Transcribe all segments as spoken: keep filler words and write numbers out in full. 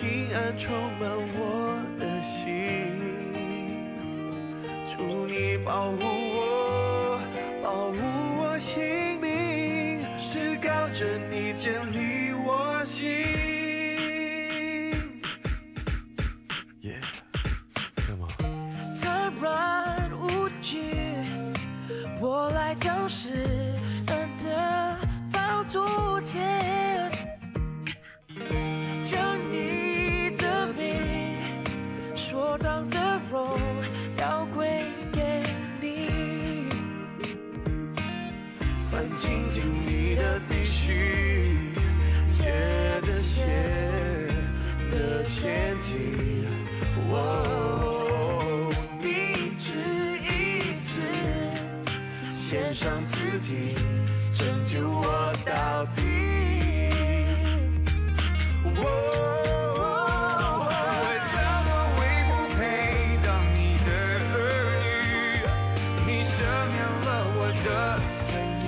平安充满我的心。主你保护我，保护我性命，至高者你坚立我心。耶，干嘛？突然无知，我来到施恩的宝座前，将你的名所当的荣耀归给你。 凡亲近你的必须，借着献的献祭，哦，你只一次献上自己，拯救我到底。哦，我知道我会不配当你的儿女， 你赦免了我的罪孽。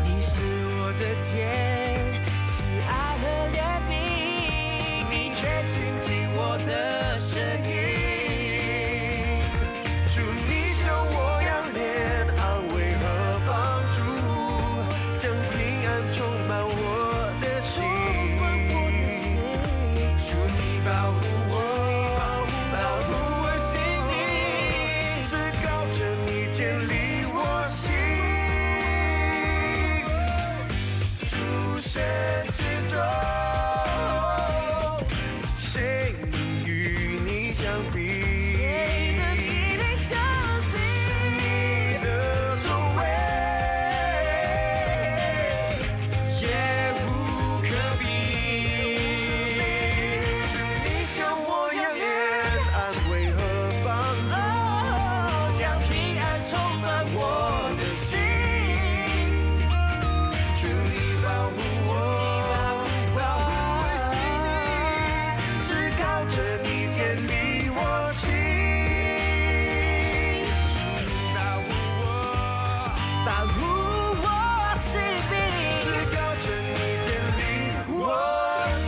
你是我的天，慈爱和怜悯，你却倾听我的声音。主，你向我扬脸，安慰和帮助，将平安充满我的心。主，你保护我，保护我心灵，至高者你坚立我心。诸神之中，谁能与你相比？谁能与你相比？你的作为 也无可比。主，你向我扬脸，安慰和帮助，将平安充满我的心。主，你保护我，保护我心灵，至高者你坚立我心。 保护我，保护我性命，至高者你坚立我心。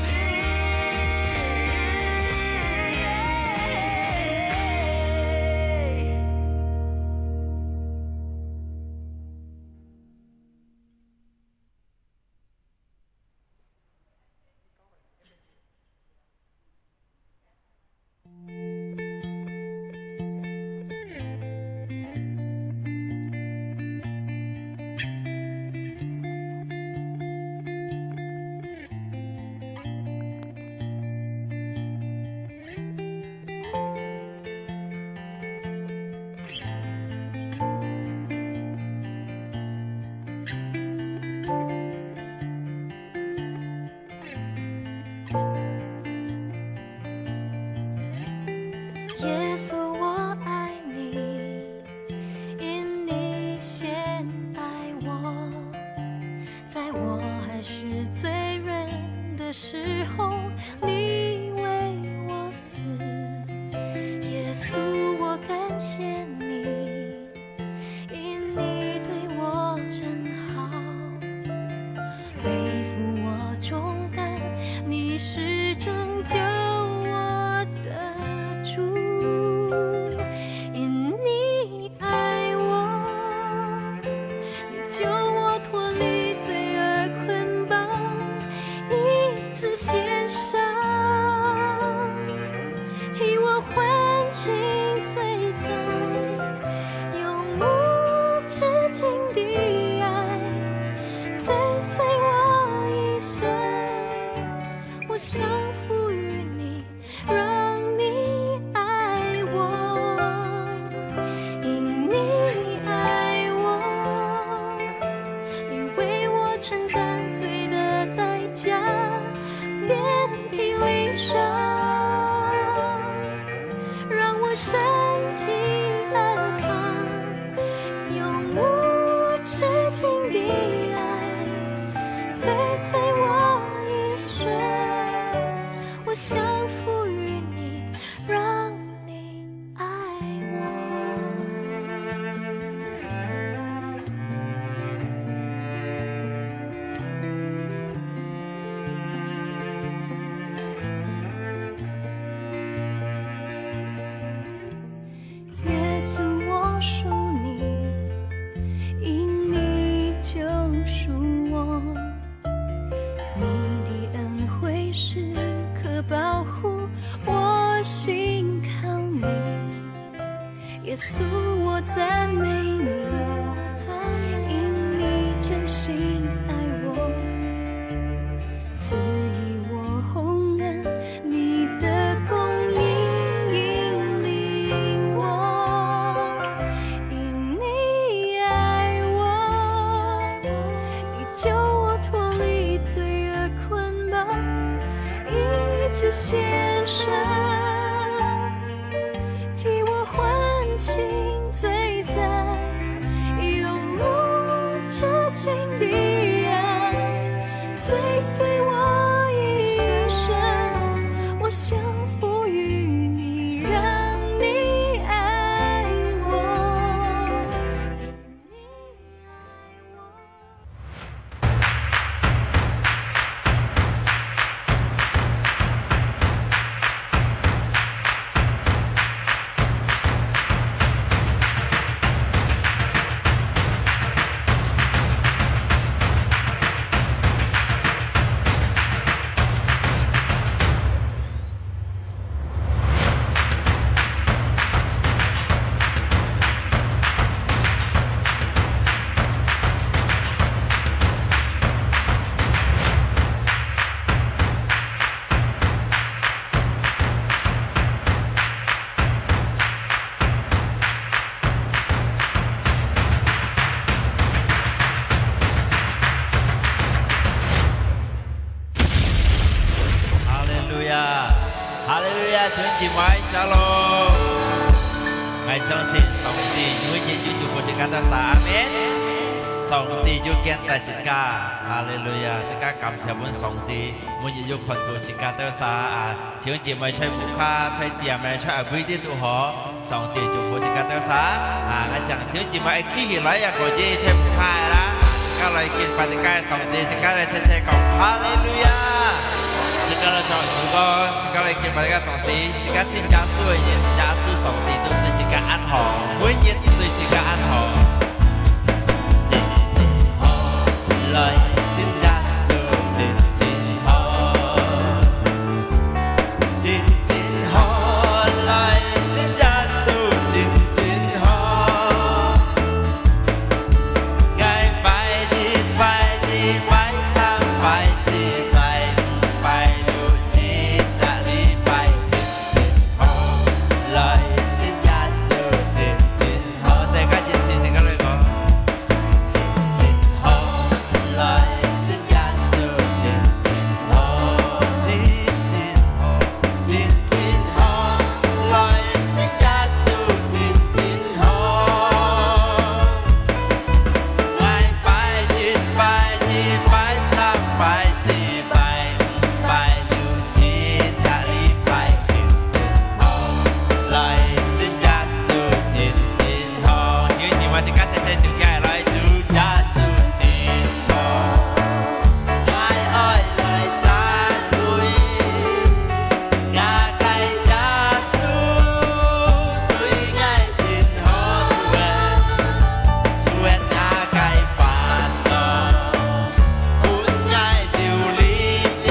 耶稣，我爱你，因你先爱我，在我还是罪人的时候，你为我死。耶稣，我感谢你， 因你对我真好，背负我重担，你是拯救我的主。因你爱我，你救我脱离罪恶捆绑，一次献上，替我还清罪债。 用无止境的爱追随我一生，我降服于你，让你爱我，因你爱我，你为我承担罪的代价，遍体鳞伤。 让我身体安康，用无止境的爱追随我一生。我降服于你，让你爱我。献上，替我还清罪债，用无止境的爱追随我一生。我降服于你，让你爱我。哈利路亞，哈利路亞，弟兄姊妹，shalom。𠊎相信上帝每日有祝福自家兜儕，阿門。上帝有揀選自家，哈利路亞，自家感謝分上帝，每日有看顧自家兜儕啊。 弟兄姊妹在屋下、在店仔、在哪位都好，上帝祝福自家兜儕。啊，𠊎想弟兄姊妹愛企起來也可以，在屋下个啦。自家來敬拜自家个上帝，自家來齊齊講哈利路亞。自家來唱詩歌，自家來敬拜自家上帝，自家信耶穌个人，耶穌上帝都對自家恁好，每日都對自家恁好。真真好，來信耶穌真真好。 真真好，來信耶穌真真好。𠊎拜一、拜二、拜三、拜四、拜五、拜六，七隻禮拜真真好，來信耶穌真真好。大家一起，自家來講。 真真好，來信耶穌真真好，真真好，真真好，來信耶穌真真好。𠊎拜一、拜二、拜三、拜四、拜五、拜六，七隻禮拜真真好，來信耶穌真真 好，有人話自家齊齊手起來，主耶穌真好，𠊎愛來讚美，𠊎个耶穌對𠊎真好，除忒，除忒𠊎个煩惱，分𠊎有力量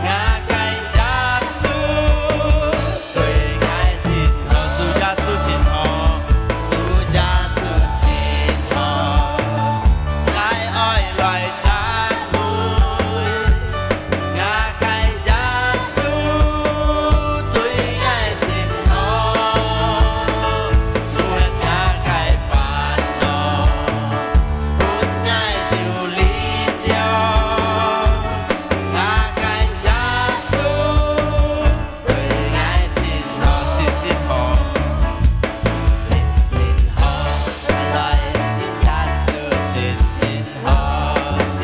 ，𠊎个耶穌 對𠊎真好，主耶穌真好，主耶穌真好，𠊎愛來讚美，𠊎个耶穌對𠊎真好，除忒𠊎个煩惱，分𠊎有力量，𠊎个耶穌 對𠊎真好，真真好，真真好，來信耶穌真真好，真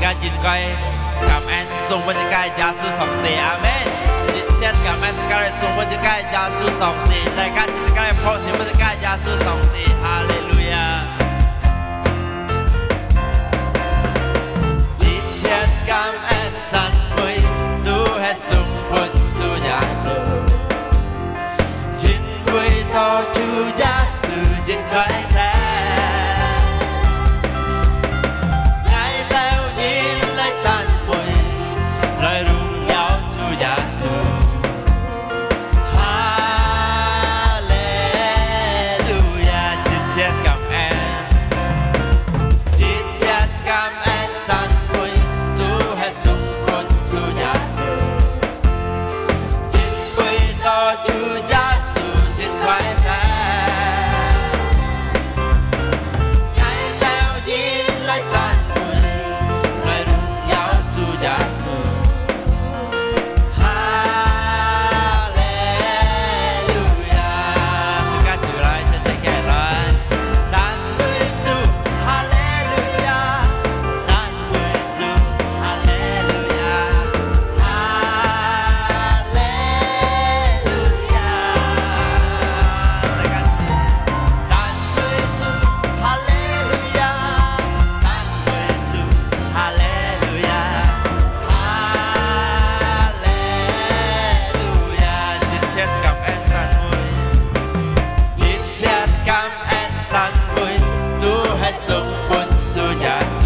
个應該感恩送分自家耶穌上帝，阿門。一切感恩自家來送分自家耶穌上帝，大家自家來拍手分自家耶穌上帝，哈利路亞。一切感恩讚美都係送分主耶穌。 因為到主耶穌真快樂，𠊎兜人來讚美，來榮耀主耶穌。哈利路亞，一切感恩，一切感恩讚美都係送分主耶穌。 因為到主耶穌真快樂，𠊎兜人來讚美，來榮耀主耶穌。哈利路亞！自家手來，齊齊起來，讚美主，哈利路亞！讚美 主，哈利路亞，哈利路亞。再一次，讚美主，哈利路亞，讚美主，哈利路亞，哈利路亞。一切感恩讚美，一切感恩讚美，都係送分主耶穌。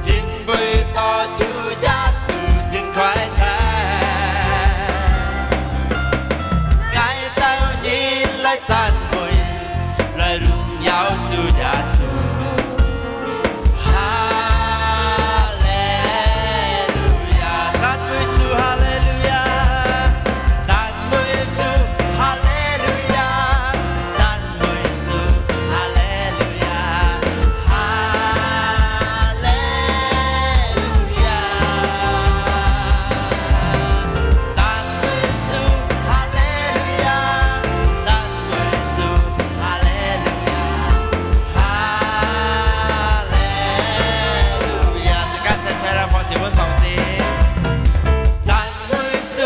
因為到主耶穌真快樂，𠊎兜人來讚美，來榮耀主耶穌。哈利路亞，讚美主，哈利路亞，讚美主，哈利路亞。 讚美主，哈利路亞，哈利路亞。讚美主，哈利路亞，讚美主，哈利路亞，哈利路亞。自家齊齊來拍手分上帝。讚美主，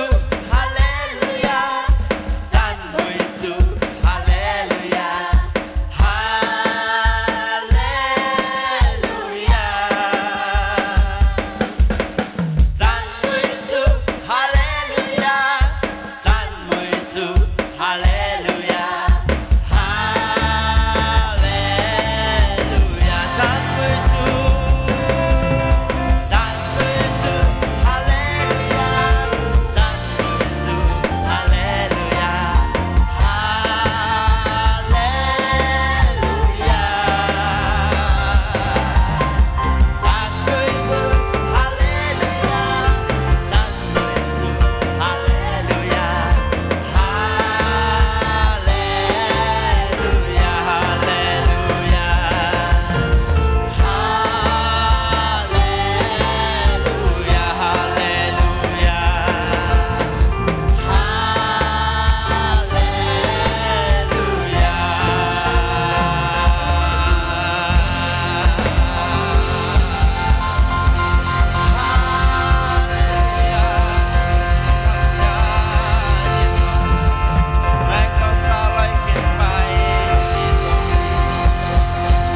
哈利路亞。 讚美主，哈利路亞，哈利路亞。讚美主，哈利路亞，讚美主，哈利路亞，哈利路亞。讚美主，讚美主，哈利路亞。 讚美主，哈利路亞，哈利路亞。讚美主，哈利路亞，讚美主，哈利路亞，哈利路亞，哈利路亞。 哈利路亞，哈利路亞，哈利路亞。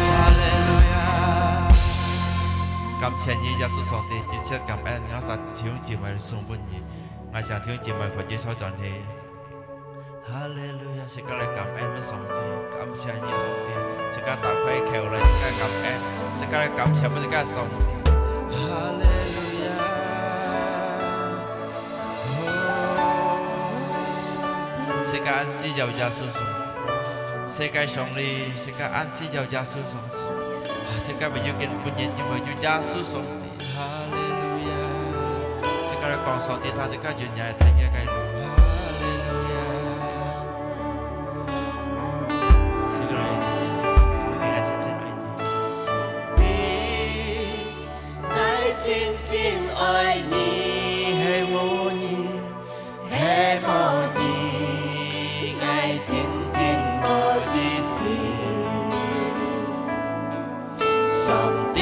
哈利路亞。 感謝你，耶穌上帝，一切感恩，𠊎儕弟兄姊妹送分你。𠊎想弟兄姊妹可以稍轉去。哈利路亞，自家來感恩分上帝，感謝你上帝，自家打開口來，自家感恩，自家來感謝分自家上帝。哈利路亞。 世界恁需要耶穌上帝，世界上帝，世界恁需要耶穌上帝。啊，世界唯有今晡日因為有耶穌上帝，哈利路亞！世界來講上帝，他世界有你愛聽个路，哈利路亞！世界來，上帝愛真正愛你，上帝。 𠊎真真愛你，係無你，係無你，𠊎真真無意思。上帝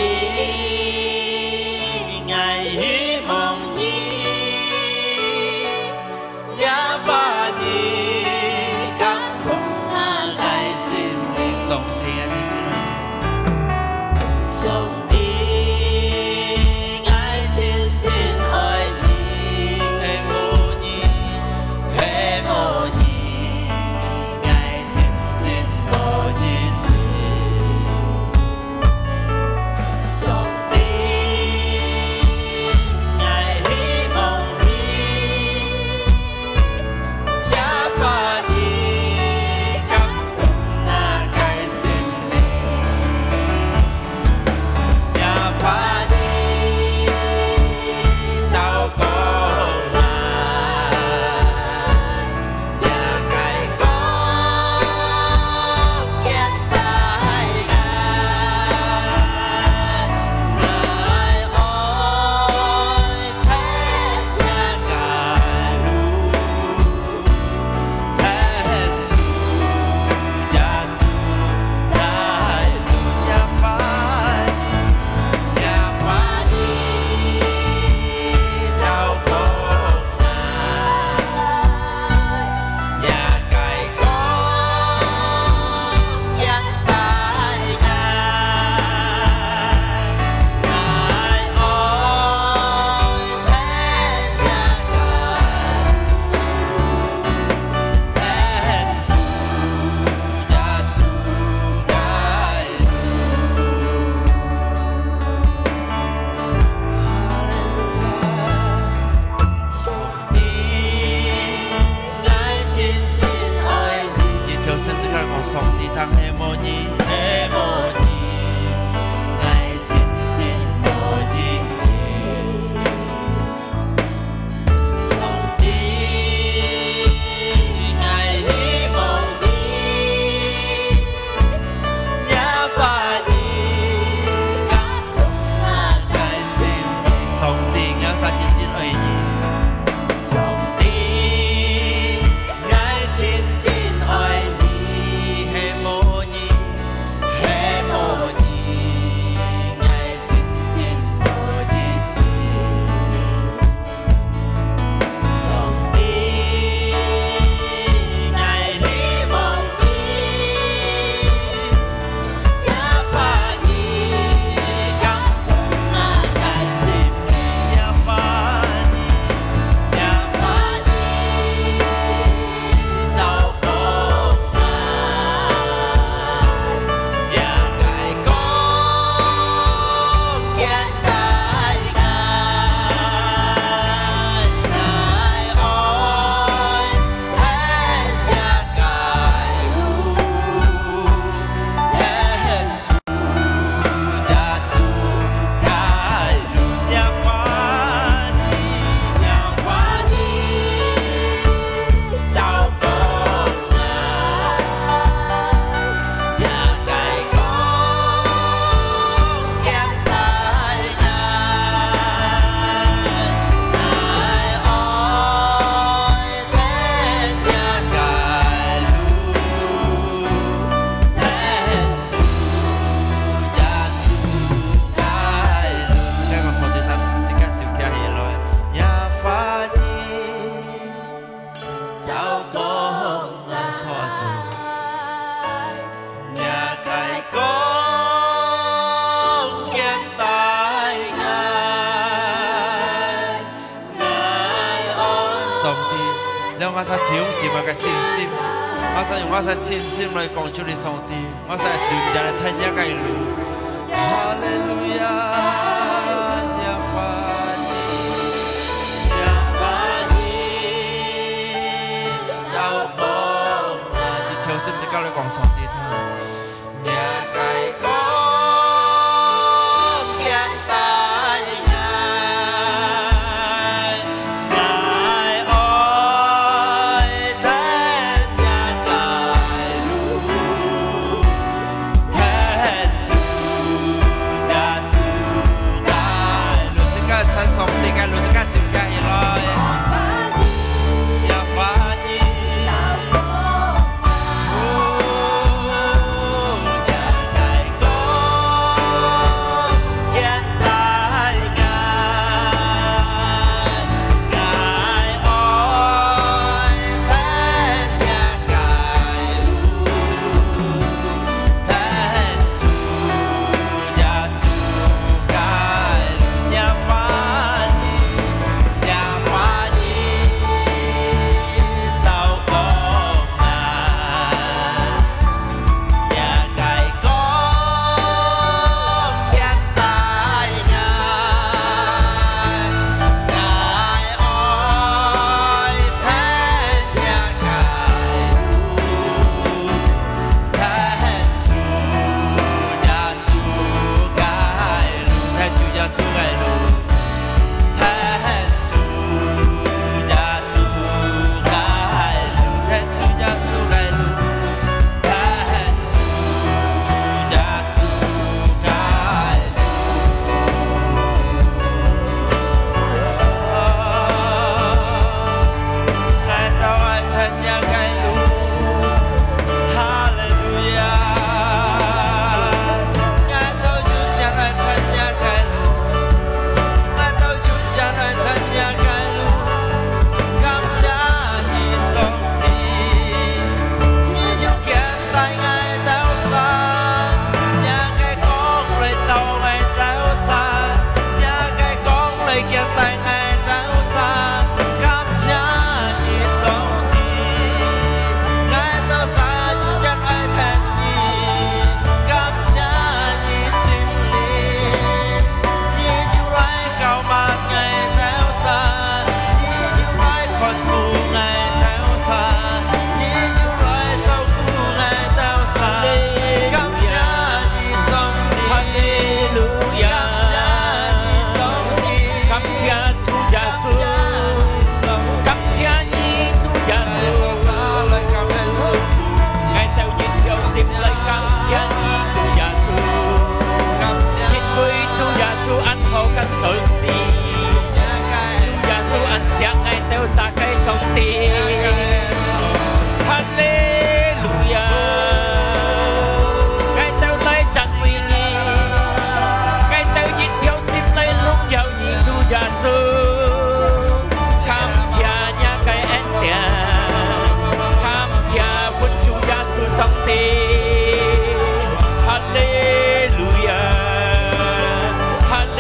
𠊎儕弟兄姊妹个信心，𠊎儕用𠊎儕信心來講出你上帝，𠊎儕來對你來聽你个路。哈利路亞，仰望你，仰望你，造福𠊎。你調心自家來講上帝聽。 哈利路亞！感謝主耶穌，感謝你，主耶穌。𠊎兜一條心來感謝你，主耶穌。因為主耶穌恁好个上帝，主耶穌恁惜𠊎兜儕个上帝。哈利路亞！𠊎兜來讚美你，𠊎兜一條心來榮耀你，主耶穌。感謝若个恩典，感謝分主耶穌上帝。哈利路亞，哈利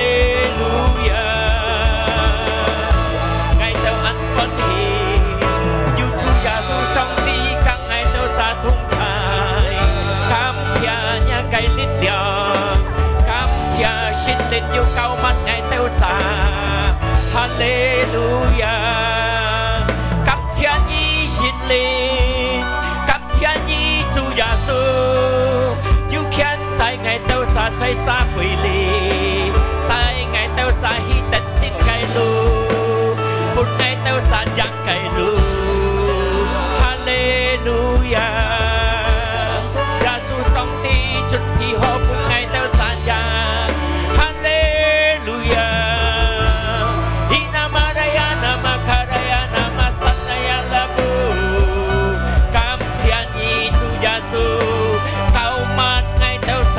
路亞！𠊎兜恁歡喜，有主耶穌上帝 𠊎兜儕同在，感謝若个力量，感謝聖靈有膏抹𠊎兜儕。哈利路亞！感謝你，聖靈，感謝你，主耶穌，有牽帶𠊎兜儕在社會裡，帶𠊎兜儕去得勝个路，分𠊎兜儕贏 个路。哈利路亞！耶穌上帝準備好分𠊎兜儕贏。哈利路亞！Hi nama raya nama karaya nama sanaya lagu。感謝你，主耶穌，膏抹𠊎兜儕，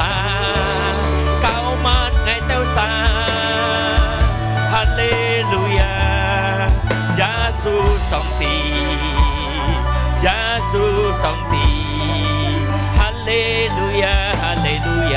膏抹𠊎兜儕。哈利路亞！ 耶穌上帝，耶穌上帝，哈利路亞，哈利路亞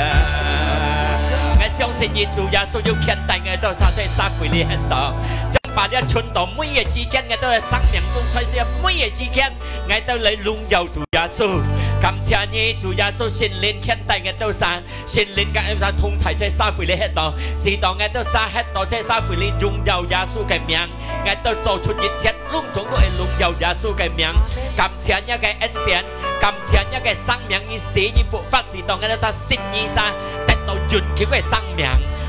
！𠊎相信你，主耶穌有牽帶𠊎兜儕在社會裡行動，將把這存到每个時間，𠊎兜个生命中，在這每个時間，𠊎兜來榮耀主耶穌。感謝你，主耶穌，聖靈牽帶𠊎兜儕，聖靈佮𠊎兜儕同在在社會裡歇到，使到𠊎兜儕歇到在社會裡榮耀耶穌个名，𠊎兜做出一切攏總都會榮耀耶穌个名。感謝你个恩典，感謝你个生命，你死你復活，使到𠊎兜儕信你儕，得到永久个生命。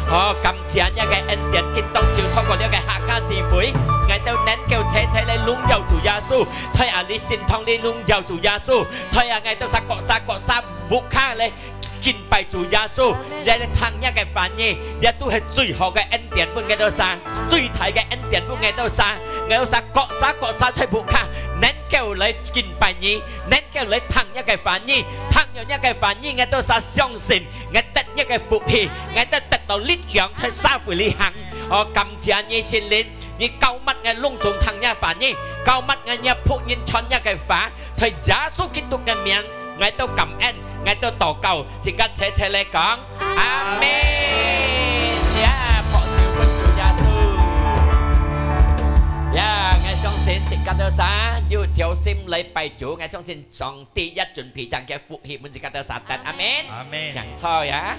哦，感謝你个恩典，今當晝透過這个客家聚會，𠊎兜能夠齊齊來榮耀主耶穌，在啊你聖堂裡榮耀主耶穌，在啊𠊎兜儕各儕各儕屋下來敬拜主耶穌，來聽你个話語，這都係最好个恩典分𠊎兜儕，最大个恩典分𠊎兜儕，𠊎兜儕各儕各儕在屋下能夠來敬拜你，能夠來聽你个話語，聽了你个話語，𠊎兜儕相信，𠊎得你个福氣，𠊎兜得到力量在社會裡行。哦，感謝你聖靈，你膏抹𠊎攏總聽你話語，膏抹𠊎若僕人傳你个話，在耶穌基督个名，𠊎兜感恩，𠊎兜禱告，自家齊齊來講，阿門。呀，拍手分主耶穌。呀，𠊎相信自家兜儕有條心來拜主，𠊎相信上帝也準備正个福氣分自家兜儕得，阿門。阿門。請坐呀。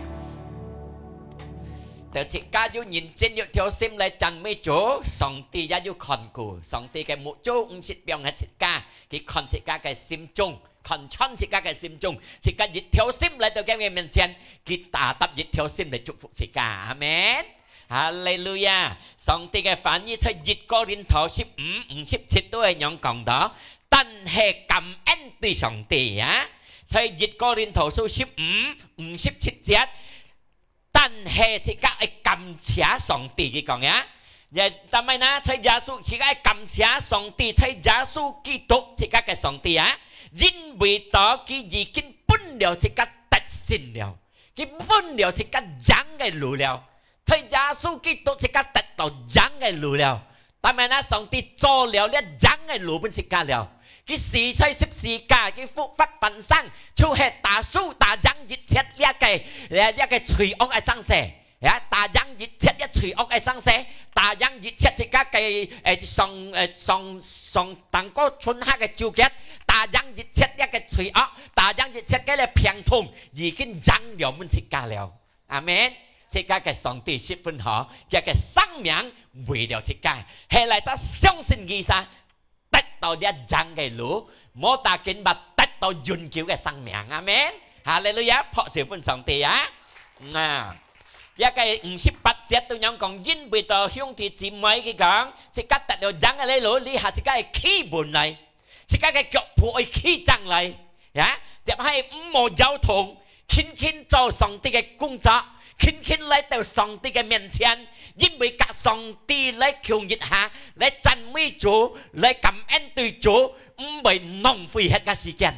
就自家有認真有條心來讚美主，上帝也有看顧，上帝个目珠毋識放忒自家，佢看自家个心中，看穿自家个心中，自家一條心來到佢个面前，佢tetap一條心來祝福自家。阿門。哈利路亞！上帝个話語在一哥林多十五五十七都係恁樣講到，但係感恩對上帝啊，在一哥林多書十五五十七節， 但係自家愛感謝上帝，佢講呀。也，但係呢，在耶穌，自家愛感謝上帝，在耶穌基督自家个上帝啊，因為到佢已經分了自家得勝了，佢分了自家贏个路了，在耶穌基督自家得到贏个路了。 但係呢，上帝做了這贏个路分自家了。佢死在十字架，佢復活翻生，就係打輸、打贏一切這个，這个罪惡个生死。呀，打贏一切這罪惡个生死，打贏一切自家个，誒，上，誒，上，上當過春夏个糾結，打贏一切這个罪惡，打贏一切个病痛，已經贏了分自家了。 阿門。自家个上帝十分好，佢个生命為了自家，係來儕相信佢儕，得到這贏个路，無打緊吧，得到永久个生命。阿門。哈利路亞，拍手分上帝啊！啊，這个五十八節都恁樣講，因為到兄弟姊妹佢講，自家得了贏个路，這下自家个企穩來。 自家个腳步愛企正來，呀，特別係毋好搖動，勤勤做上帝个工作，勤勤來到上帝个面前，因為佮上帝來共一下，來讚美主，來感恩對主，毋會浪費忒个時間。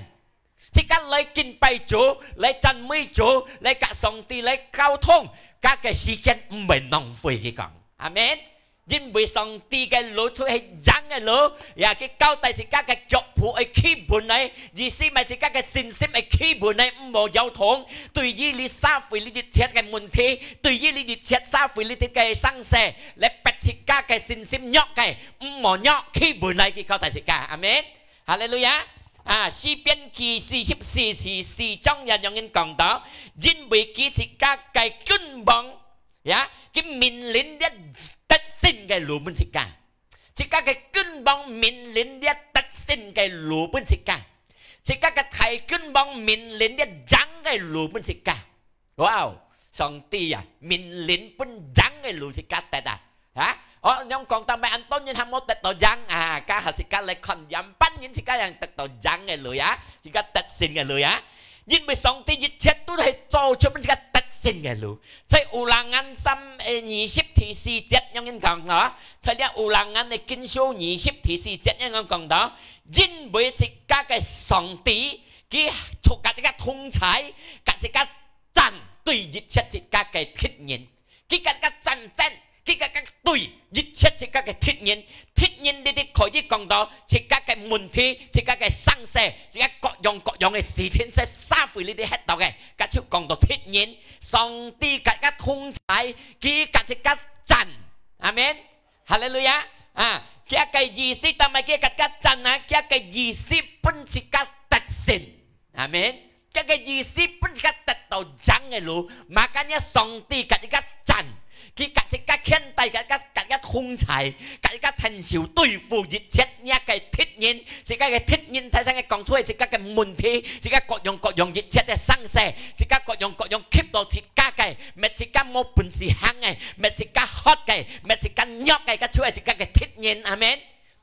自家來敬拜主，來讚美主，來佮上帝來溝通，自家个時間毋會浪費，佢講。阿門。 因為上帝个路就係贏个路，也佢交代自家个腳步愛企穩來，意思乜自家个信心愛企穩來，毋好搖動。對於這社會裡一切个問題，對於這一切社會裡个生死，來逼自家个信心弱个，毋好弱，企穩來，佢交代自家。阿門。哈利路亞。啊，詩篇記四十四，四，四章也恁樣講到，因為佢自家个君王 呀，佢命令這得勝个路分自家，自家个君王命令這得勝个路分自家，自家个大君王命令這贏个路分自家。哇哦，上帝啊，命令分贏个路自家得啊！啊，哦，恁樣講到尾，恁多人還無得到贏啊，該下自家來看，仰般人自家正得到贏个路啊，自家得勝个路啊。 因為上帝一切都係做出分自家得勝个路。在Ulangan三，誒，二十第四節恁樣講咯，在這Ulangan个經書二十第四節恁樣講到，因為自家个上帝，佢同佮自家同在，佮自家戰對一切自家个敵人。 佢佮自家戰爭，佢佮自家對一切自家个敵人，敵人這兜可以講到自家个問題、自家个生死、自家各樣各樣个事情，在社會裡肚歇到个，該就講到敵人。上帝佮自家同在，佢佮自家戰。阿門。哈利路亞。啊，佢个意思，但係佢个讚啊，佢个意思分自家得勝。阿門。佢个意思分自家得到贏个路。Makanya上帝甲自家讚，佢甲自家牽帶，甲自家，甲自家同在，甲自家tentu對付一切若个敵人，自家个敵人，大聲个講出來，自家个問題，自家各樣各樣一切个生事，自家各樣各樣吸到自家个，乜自家無本事行个，乜自家渴个，乜自家弱个，甲出來自家个敵人，阿門。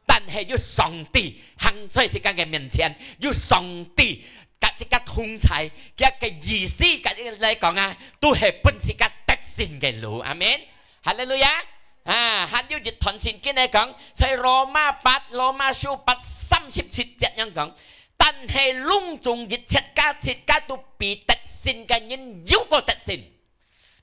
但係有上帝行在自家个面前，有上帝甲自家同在，佢个意思甲你來講啊，都係分自家得勝个路。阿門。哈利路亞！啊，還有一段聖經來講，在羅馬八，羅馬書八三十七節樣講，但係攏總一切加自家都比得勝个人又過得勝。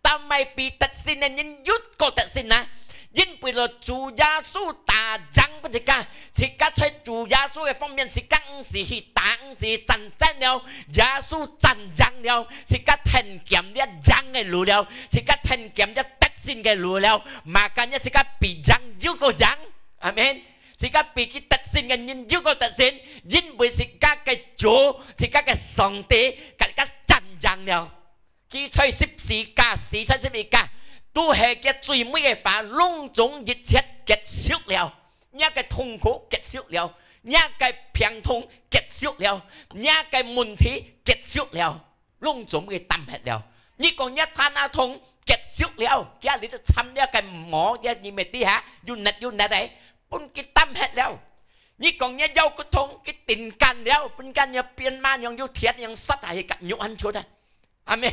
但係比得勝个人又過得勝啊！因為了主耶穌打贏分自家，自家在主耶穌个方面，自家毋使去打，毋使去戰爭了，耶穌戰贏了，自家聽見了贏个路了，自家聽見了得勝个路了，makanya自家比贏又過贏。阿門。自家比佢得勝个人又過得勝，因為自家个主，自家个上帝，甲自家戰贏了。佢在十字架，死在十字架，都係佢最尾个話，攏總一切結束了。若个痛苦結束了，若个病痛結束了，若个問題結束了，攏總會擔忒了。你講若頭那痛結束了，今日都慘了个無，你，你乜知下，有力有力个，分佢擔忒了。你講若腰骨痛，佢定幹了，分幹若變麻樣，有鐵樣塞下去，甲肉安出來。阿門。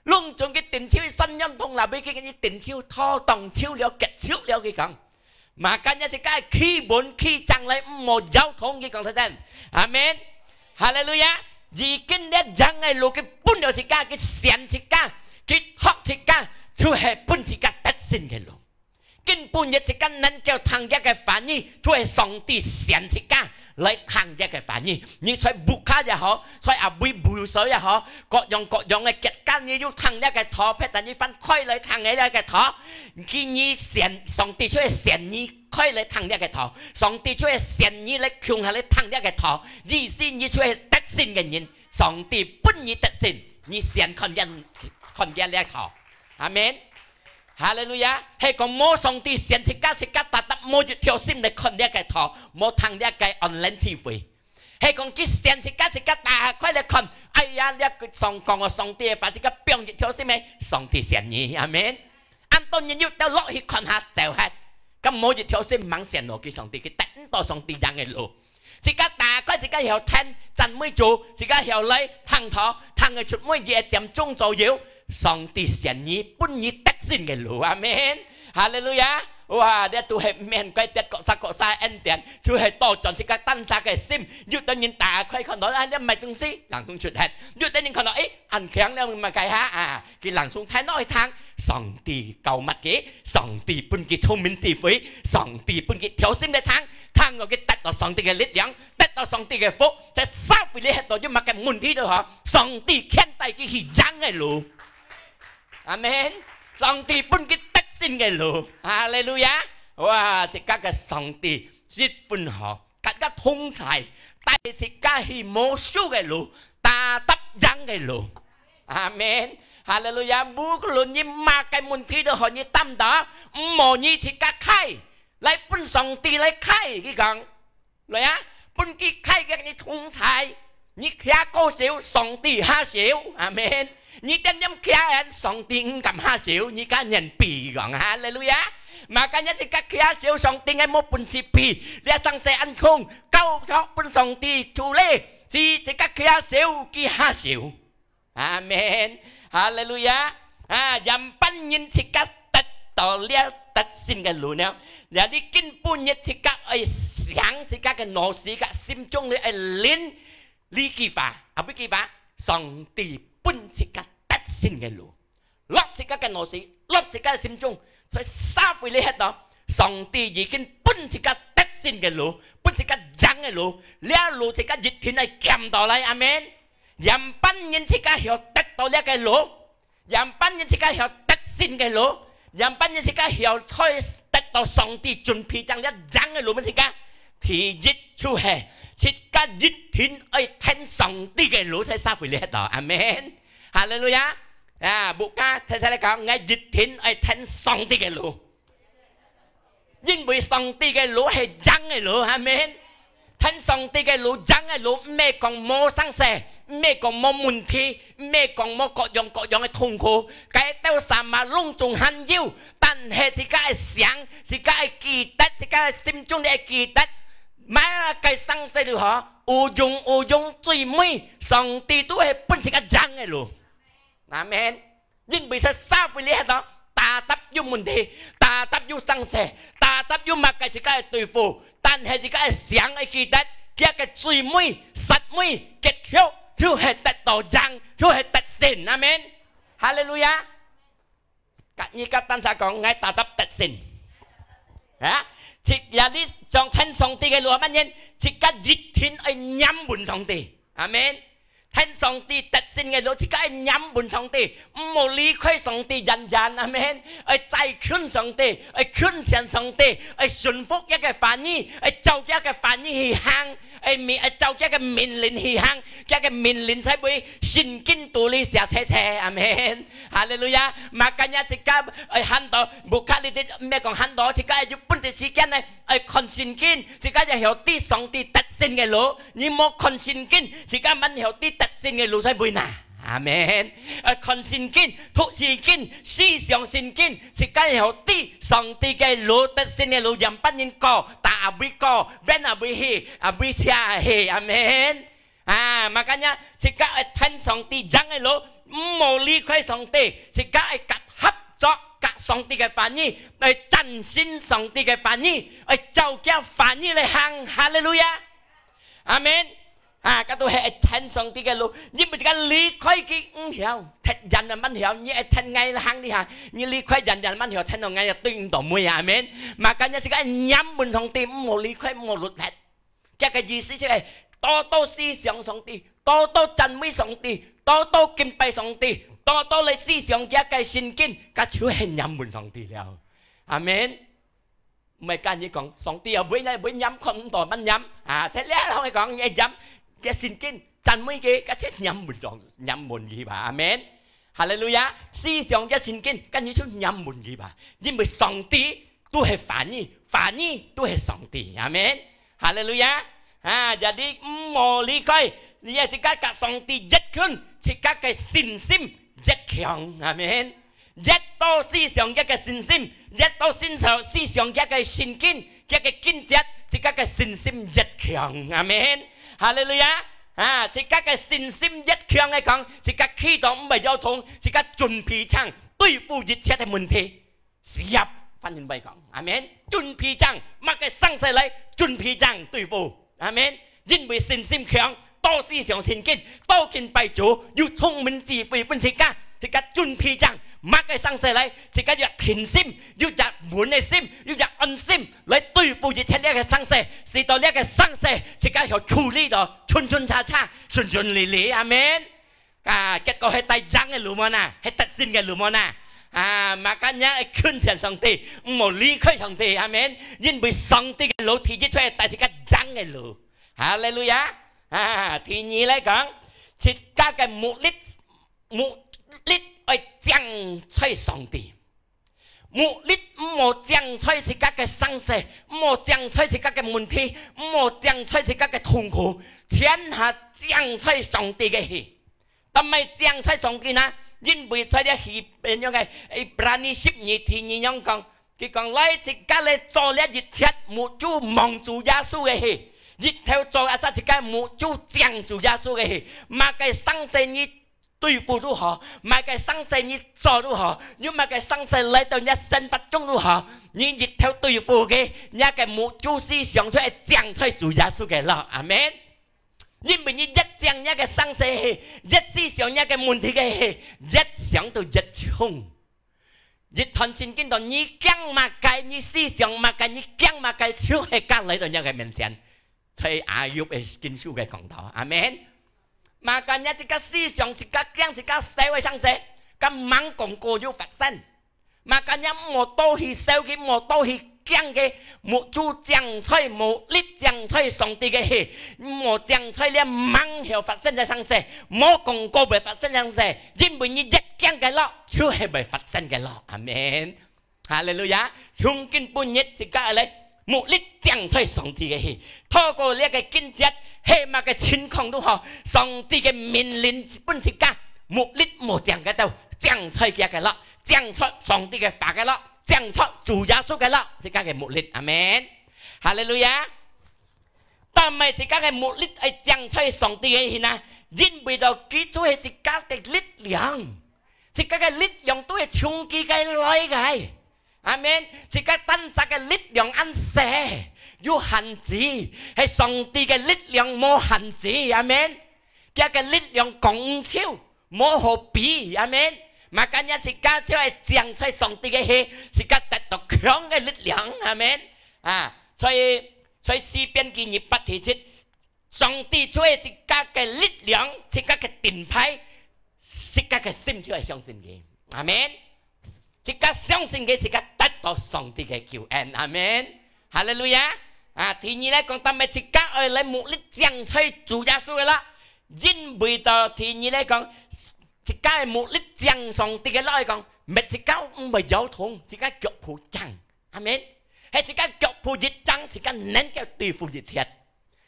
攏總佢定手，酸軟痛啦，尾佢甲你定手，拖當手了，結束了，佢講。Makanya自家企穩企正來，毋好搖動，佢講大聲。阿門。哈利路亞！已經這贏个路，佢分了自家，佢選自家，佢學自家，就係分自家得勝个路。 今晡日自家能夠聽佢个話語，就係上帝選自家來聽佢个話語。你在屋下也好，在阿妹屋所也好，各樣各樣个結果，你有聽佢个道，別人你翻開來聽佢个道，佢你選，上帝就會選你開來聽佢个道，上帝就會選你來共下來聽佢个道，意思你就係得勝个人，上帝分你得勝，你選看見，看見這道。阿門。 哈利路亞！係講無上帝選自家，自家tetap無一條心來看這个道，無聽這个online聚會。係講佢選自家，自家打開來看，哎呀，這个上講个上帝个話，自家放一條心个，上帝選你，阿門。恁多人有兜落去看下走忒，敢無一條心吂選落去上帝，佢得毋到上帝贏个路。 自家打開，自家曉聽，讚美主，自家曉來聽道，聽个出每一點鐘左右，上帝選你，分你得勝个路，阿門。哈利路亞！哇，這都係免怪得各儕各儕恩典，就係倒轉自家單儕个心，有兜人打開看到，啊，這毋係東西，冷凍出忒；有兜人看到，誒，恁強了，毋係該下啊，佢冷凍聽落去聽，上帝教乜佢，上帝分佢聰明智慧，上帝分佢條心來聽， 聽到佢得到上帝个力量，得到上帝个福，在社會裡歇到有麼个問題都好，上帝牽帶佢去贏个路。阿門。上帝分佢得勝个路。哈利路亞！哇，自家个上帝十分好，甲自家同在，帶自家去無輸个路，tetap贏个路。阿門。哈利路亞！無論你麼个問題都好，你擔當，毋好你自家開， 來分上帝來開，佢講，來啊，分佢開个你同在，你徛高少，上帝下少，阿門。你點點徛遠，上帝毋敢下少，你甲人比講，哈利路亞。Makanya自家徛少，上帝个無本事比，這生世恁空，交託分上帝處理，自，自家徛少，佢下少。 阿門。哈利路亞！啊，樣般人自家得到這得勝个路呢？這你今晡日自家愛想，自家个腦屎个心中裡愛諗這句話，啊，這句話，上帝分自家得勝个路，落自家个腦屎，落自家个心中，在社會裡歇到，上帝已經分自家得勝个路，分自家贏个路，這路自家一定愛撿到來，阿門。 樣般人自家曉得到這个路，樣般人自家曉得勝个路，樣般人自家曉在得到上帝準備正這贏个路分自家。第一就係自家一定愛跈上帝个路在社會裡歇到。阿門。哈利路亞！啊，牧家，大家來講，𠊎一定愛跈上帝个路。因為上帝个路係贏个路，阿門。跈上帝个路，贏个路，毋係講無生事，毋係講無問題，毋係講無各樣各樣个痛苦，該兜sama攏總還有，但係自家个想，自家个記得，自家个心中个記得，麼个生事都好，有用無用，最尾上帝都係分自家贏个路。阿門。因為在社會裡歇到，tetap有問題，tetap有生事，tetap有麼个自家个對付，但係自家个想愛記得，佢个最尾、煞尾、結局，就係得到贏，就係得勝。阿門。哈利路亞！佮你个單儕講，𠊎tetap得勝。啊，自家這種跈上帝个路，阿門，自家一定愛黏穩上帝。阿門。跈上帝得勝个路，自家愛黏穩上帝，毋好離開上帝遠遠。阿門。愛再近上帝，愛近前上帝，愛順服佢个話語，愛照佢个話語去行，愛命，愛照佢个命令去行，佢个命令在會聖經肚裡寫齊齊。阿門。哈利路亞！Makanya自家愛喊到，牧家裡底，毋係講喊到，自家愛有本个時間呢，愛看聖經，自家愛曉知上帝得勝个路。你無看聖經，自家還曉知得勝个路在哪位哪？阿門。愛看聖經，讀聖經，思想聖經，自家愛曉知上帝个路，得勝个路，仰般人過，打哪位過，邊哪位去，哪位車去。阿門。啊，makanya自家愛跈上帝贏个路，毋好離開上帝，自家愛佮合作，佮上帝个話語，愛戰勝上帝个話語，愛照佢話語來行。哈利路亞！阿門。啊，該都係愛跈上帝个路，因為自家離開佢毋曉，忒遠了慢曉，你愛跈𠊎行這下，你離開遠遠慢曉，跈到𠊎也對毋到尾啊。阿門。Makanya自家愛黏穩上帝，毋好離開，毋好落忒。 佢个意思就係，多多思想上帝，多多讚美上帝，多多敬拜上帝，多多來思想佢个聖經，該就係黏穩上帝了。阿門。毋係跟你講，上帝啊，會，會黏，看毋到，慢黏。啊，在這項來講，你黏，佢聖經，讚美佢，該就黏穩上，黏穩佢吧。阿門。哈利路亞。思想佢聖經，該你就黏穩佢吧。因為上帝 都係話語，話語都係上帝。阿門。哈利路亞！啊，jadi毋好離開，你愛自家佮上帝越近，自家个信心越強。阿門。越多思想佢个信心，越多思想，思想佢个聖經，佢个經節，自家个信心越強。阿門。哈利路亞！啊，自家个信心越強个講，自家祈禱毋會搖動，自家準備上對付一切个問題。 Siap，翻譯來講，阿門。準備正，麼个生事來，準備正對付，阿門。因為信心強，多思想聖經，多敬拜主，有聰明智慧分自家，自家準備正，麼个生事來，自家有定心，有隻穩个心，有隻安心，來對付一切這个生事，使到這个生事，自家曉處理到，順順暢暢，順順利利，阿門。 啊，結果係帶贏个路無哪，係得勝个路無哪。啊，makanya愛近前上帝，毋好離開上帝，阿門。因為上帝个路第一就係帶自家贏个路。哈利路亞！啊，第二來講，自家个目的，目的愛正在上帝。 目的毋好正在自家个生事，毋好正在自家个問題，毋好正在自家个痛苦，全下正在上帝个去。但毋係正在上帝哪，因為在這希，呃，仰个，Ibrani十二第二樣講，佢講，來自家來做這一切，目珠望主耶穌个去，日頭照啊，自家目珠正主耶穌个去，麼个生事你 對付都好，麼个生事你做都好，有麼个生事來到你生活中都好，你日頭對付佢，你个目珠思想就係正在主耶穌个咯。阿門。因為你越正你个生事，越思想你个問題个，越想到越重。一段聖經到你驚麼个，你思想麼个，你驚麼个，就係降來到你个面前。 在Ayub个經書个講道。阿門。Makanya自家思想，自家驚，自家愁个生事，該吂講過有發生。Makanya毋好多去愁佢，毋好多去驚个，目珠正在，目力正在上帝个去，無正在這吂曉發生个生事，無講過會發生个生事，因為你越驚个咯，就係會發生个咯。阿門。哈利路亞！從今晡日自家來，目力正在上帝个去，透過這个經節，係麼个情況都好，上帝个命令分自家，目力無正个到，正在佢个咯，正在上帝个話个咯，正在主耶穌个咯，自家个目力。阿門。哈利路亞！但係自家个目力愛正在上帝个去啊，因為到佢就係自家个力量，自家个力量都係從佢个來个。阿門。自家單儕个力量恁細，有限制，係上帝个力量無限制。阿門。佢个力量講毋少，無好比。阿門。Makanya自家就愛正在上帝个去，自家得到強个力量。阿門。啊，所以，所以詩篇記二百第七，上帝就係自家个力量，自家个盾牌，自家个心就愛相信佢。阿門。自家相信佢，自家得到上帝个救恩。阿門。哈利路亞！啊，第二來講，但係自家愛來目力正在主耶穌个啦，因為到第二來講，自家个目力正上帝个啦，來講，乜自家毋會搖動，自家腳步正。阿門。係自家腳步一正，自家能夠對付一切。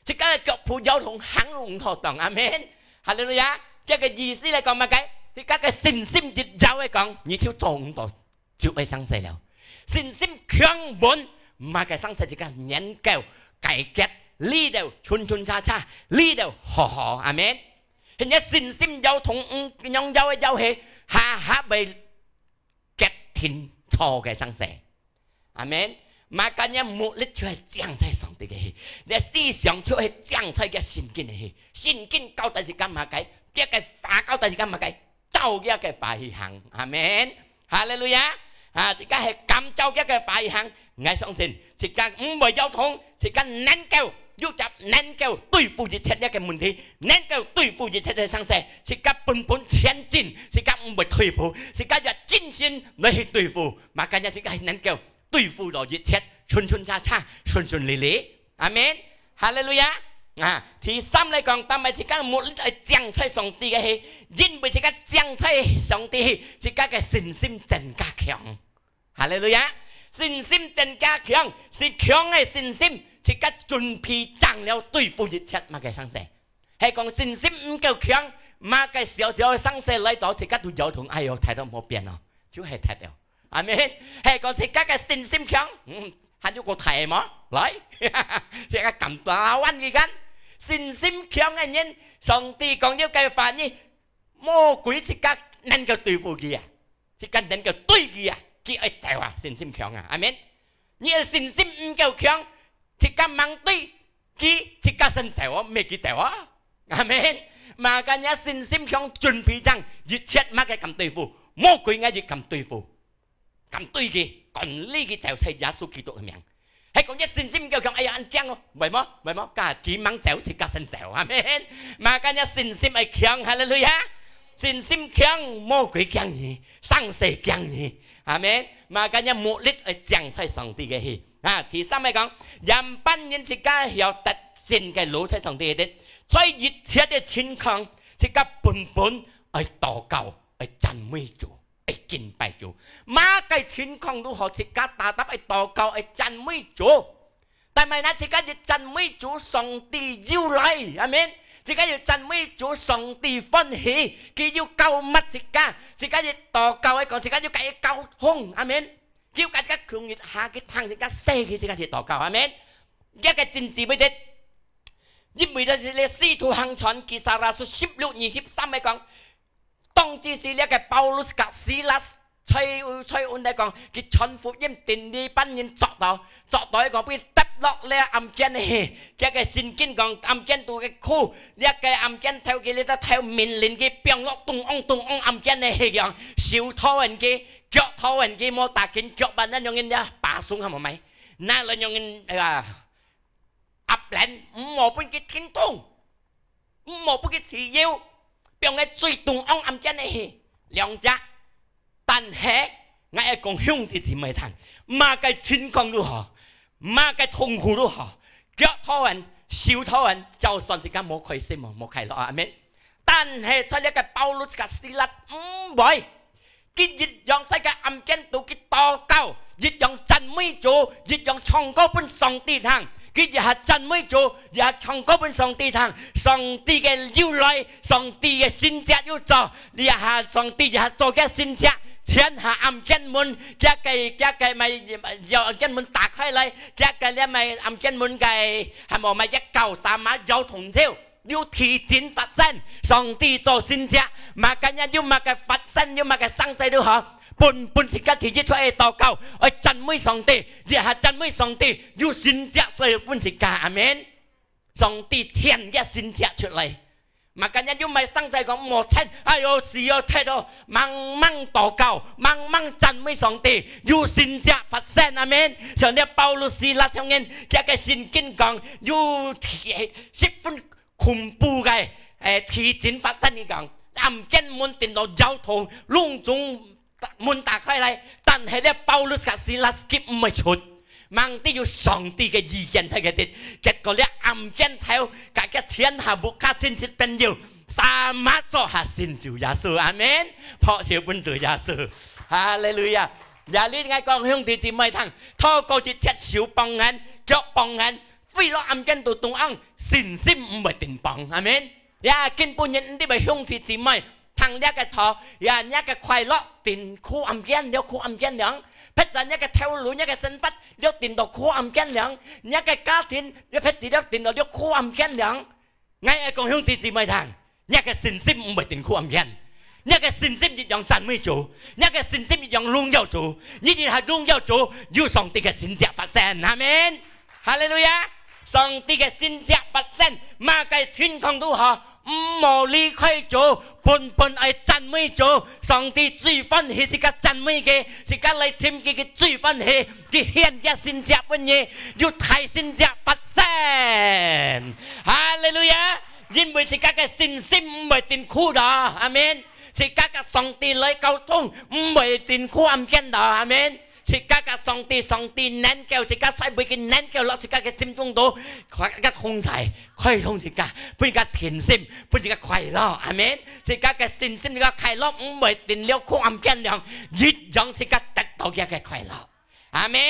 自家个腳步搖動行路毋妥當。阿門。哈利路亞！這个意思來講麼个？自家个信心一搖來講，你就做毋到，就會生事了。信心強穩，麼个生事自家能夠解決，這兜春春叉叉，這兜好好。阿門。現在信心搖動，嗯，仰搖个搖去，下下會決定錯个生事。阿門。Makanya目力就係正在上帝个去，你思想就係正在个聖經个去。聖經交代自家麼个，佢个話交代自家麼个，照佢个話去行。阿門。哈利路亞！啊，自家係敢照佢个話去行，𠊎相信自家毋會搖動，自家能夠有隻能夠對付一切這个問題，能夠對付一切个生事，自家本本前進，自家毋會退步，自家有信心來去對付。Makanya自家係能夠對付到一切，順順叉叉，順順利利。阿門。哈利路亞！啊，第三來講，但係自家目力愛正在上帝个去，因為自家正在上帝去，自家个信心增加強。哈利路亞！信心增加強，係強个信心，自家準備正了對付一切麼个生事。係講信心毋夠強，麼个小小个生事來到，自家都搖動，哎喲，忒到無變咯，就係忒了。阿門。係講自家个信心強，嗯，還有個大無？來，自家敢打彎佢間。信心強个人，上帝講了个話語，魔鬼自家能夠對付佢啊，自家能夠對佢啊，佢愛走啊，信心強啊。阿門。你个信心毋夠強，自家吂對佢，自家先走哦，毋係佢走哦。阿門。Makanya信心強，準備正，一切麼个敢對付，魔鬼𠊎也敢對付。敢對佢，管理佢，就在耶穌基督个名。係講一信心夠強，哎呀，恁驚哦，毋係無，毋係無，佢吂走，自家先走，阿門。Makanya信心愛強，哈利路亞！信心強，魔鬼驚你，生事驚你，阿門。Makanya目力愛正在上帝个去。啊，第三个講，仰般人自家曉得勝个路在上帝个，𠊎兜在一切个情況，自家本本愛禱告，愛讚美主。 愛敬拜主。麼个情況都好，自家tetap愛禱告，愛讚美主。但係呢，自家一讚美主，上帝又來，阿門。自家一讚美主，上帝歡喜，佢又膏抹自家。自家一禱告，愛講自家又佮佢溝通，阿門。佢又佮自家共一下，佢聽自家說，佢自家一禱告，阿門。這个真智慧的，因為這係使徒行傳，Kisah Rasul十六二十三个講， 當其時這个Paulus佮Silas在，在恩來講，佢傳福音，頂禮拜人捉到，捉到一個被跌落這暗間个去。這个聖經講，暗間肚个苦，這个暗間頭佢這兜頭命令佢放落中央，中央暗間个去樣，手拖人佢，腳拖人佢，無打緊腳板，恁樣人這巴松還無買，拿來樣人，哎呀，壓人，毋好分佢停動。 毋好分佢自由，放个最中央暗間个去，兩隻。但係， 𠊎愛講兄弟姊妹聽，麼个情況都好，麼个痛苦都好，腳討人，手討人，就算自家無開心哦，無快樂啊，阿們。但係在這个保羅个希拉毋會，佢一樣在个暗間肚佢禱告，一樣讚美主，一樣唱歌分上帝聽。佢一下讚美主，一下唱歌分上帝聽。上帝个又來，上帝个神蹟又做，這下上帝一下做个神蹟，天下暗間門，這个這个乜暗間門打開來，這个這乜暗間門个，還無乜一搞啥嘛搖銅钎。 有地震發生，上帝做神蹟，麼个人有麼个發生，有麼个生仔都好，本本自家第一出愛禱告，愛讚美上帝，這下讚美上帝，有神蹟做分自家，阿們。上帝天个神蹟出來，麼个人有麼个生仔講無錢，哎喲死哦忒哦，猛猛禱告，猛猛讚美上帝，有神蹟發生，阿們。像這保羅希拉像人，這个聖經講有地十分 恐怖个，誒，地震發生，佢講，暗間門頂到搖動，攏總門打開來，但係這保羅个希拉佢毋會出，吂知有上帝个意見在該底，結果這暗間頭，大家天下屋下親戚朋友，sama做下信主耶穌，阿們，拍手分主耶穌，哈利路亞。這裡𠊎講兄弟姊妹聽，透過一隻手幫人，腳幫人， 飛落暗間肚中央，信心毋會停放。阿們。這今晡日你兜兄弟姊妹，聽這个道，這若个快樂，停苦暗間，了苦暗間了。別在若个頭路，若个生活，了停到苦暗間了。若个家庭，了別在了停到了苦暗間了。𠊎愛講兄弟姊妹聽， 若个信心毋會停苦暗間，若个信心一樣讚美主，若个信心一樣榮耀主，你一下榮耀主，有上帝个神蹟發生。阿們。哈利路亞！上帝个神蹟發生，麼个情況都好，毋好離開主，本本愛讚美主。上帝最歡喜自家讚美佢，自家來尋佢，佢最歡喜，佢顯个神蹟分你，有大神蹟發生。哈利路亞！ 因為自家个信心毋會停苦个，阿們。自家个上帝來溝通，毋會停苦暗間个，阿們。自家个上帝，上帝能夠自家在每个能夠落自家个心中肚，个同在，開通自家，分自家定心，分自家快樂，阿們。自家个信心，自家快樂，毋會停了苦暗間了，一樣自家得到佢个快樂。 阿們。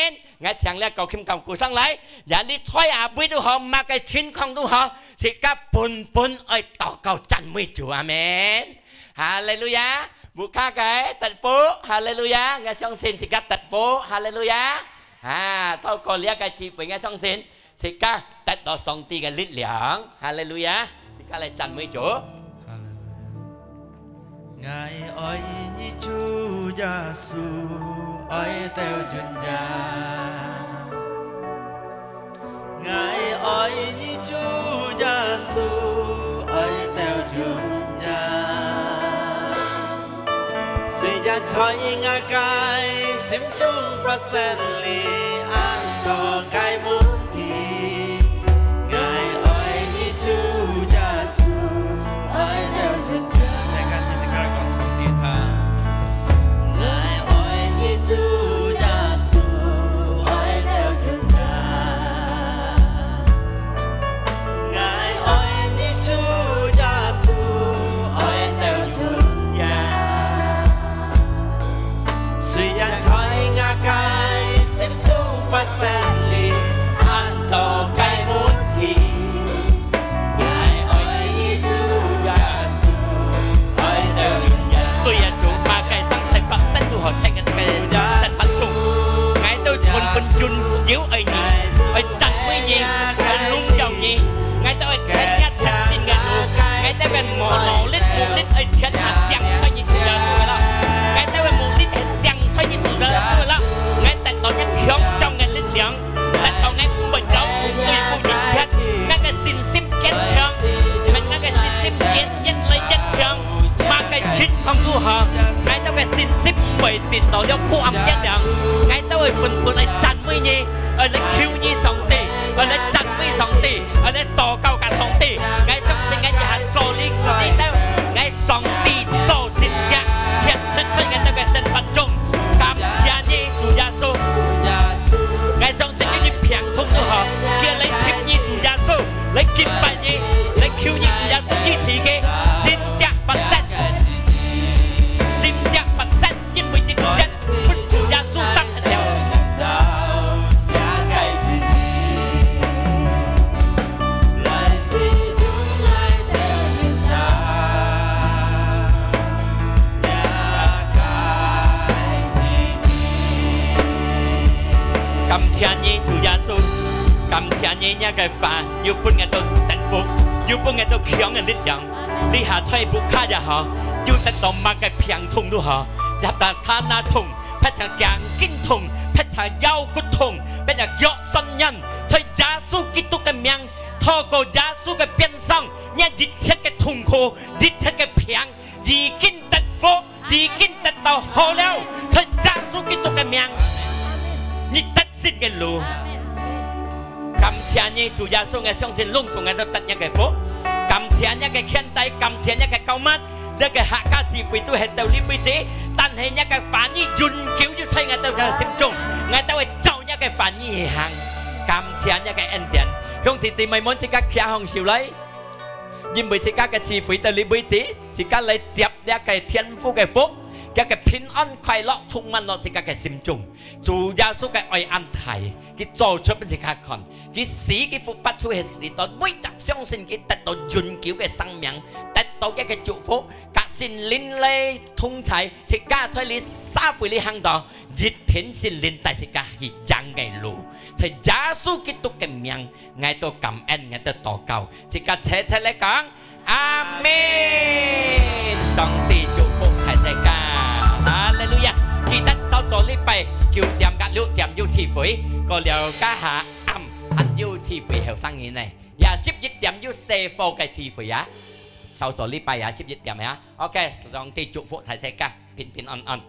𠊎請這高琴高鼓上來，也你在哪位都好，麼个情況都好，自家本本愛禱告讚美主。阿們。哈利路亞。屋下个得福，哈利路亞。𠊎相信自家得福，哈利路亞。啊，透過這个聚會，𠊎相信自家得到上帝个力量，哈利路亞。自家來讚美主。 哈利路亞。𠊎愛你主耶穌，愛到永遠。𠊎愛你主耶穌，愛到永遠。雖然在𠊎个心中發生了恁多个問題， 𠊎愛你主耶穌，愛到永遠。大家齊齊來講上帝聽。𠊎愛你主耶穌，愛到永遠。𠊎愛你主耶穌，愛到永遠。 雖然在𠊎个心中發生了恁多个問題，𠊎愛你主耶穌，愛到永遠。雖然有麼个生事發生都好，在這个生活中，𠊎兜本本尊有愛你，愛讚美你，愛榮耀你。 𠊎兜愛行這條新个路，𠊎兜个無努力、目的愛全下正在你手上个路。𠊎兜个目的係正在你手上个路。𠊎得到一強壯个力量，得到𠊎毋會遭遇對付一切。𠊎个信心堅強，𠊎个信心堅，越來越強。麼个情況都好，𠊎兜个信心毋會跌到了苦暗間了。𠊎兜會本本來讚美你，愛來求你上帝，愛來讚美上帝。 𠊎來禱告甲上帝，𠊎相信𠊎一下做你，你兜，𠊎上帝做神蹟，顯出在𠊎兜个生活中。感謝你主耶穌，感謝你，若个話又分𠊎兜得福，又分𠊎兜強个力量。這下在屋下也好，又得到麼个病痛都好，也打他那痛，別聽頸筋痛，別聽腰骨痛，別聽腳痠軟，在耶穌基督个名，透過耶穌个鞭傷，你一切个痛苦，一切个病，已經得福，已經得到好了，在耶穌基督个名，你得勝个路。感謝你，主耶穌，𠊎相信攏總𠊎兜得若个福。感謝若个牽帶，感謝若个膏抹，這个客家聚會都係到這為止，但係若个話語永久又在𠊎兜个心中，𠊎兜會照若个話語去行。感謝若个恩典，兄弟姊妹們，自家擎䟘手來。因為自家个聚會到這為止，自家來接這个天父个福，這个平安快樂充滿了自家个心中。主耶穌个愛恁大，佢做出分自家看，佢死，佢復活出去死到，每隻相信佢得到永久个生命，得到一个祝福，佮聖靈來同在，自家在這社會裡行到，一定聖靈帶自家去贏个路。在耶穌基督个名，𠊎兜感恩，𠊎兜禱告，自家齊齊來講，阿門。上帝祝福大自家，哈利路亞！記得韶早禮拜九點佮六點有聚會，過了該下暗還有聚會後生人呢，也十一點有細伙个聚會啊。韶早禮拜也十一點啊。OK，上帝祝福大自家，平平安安。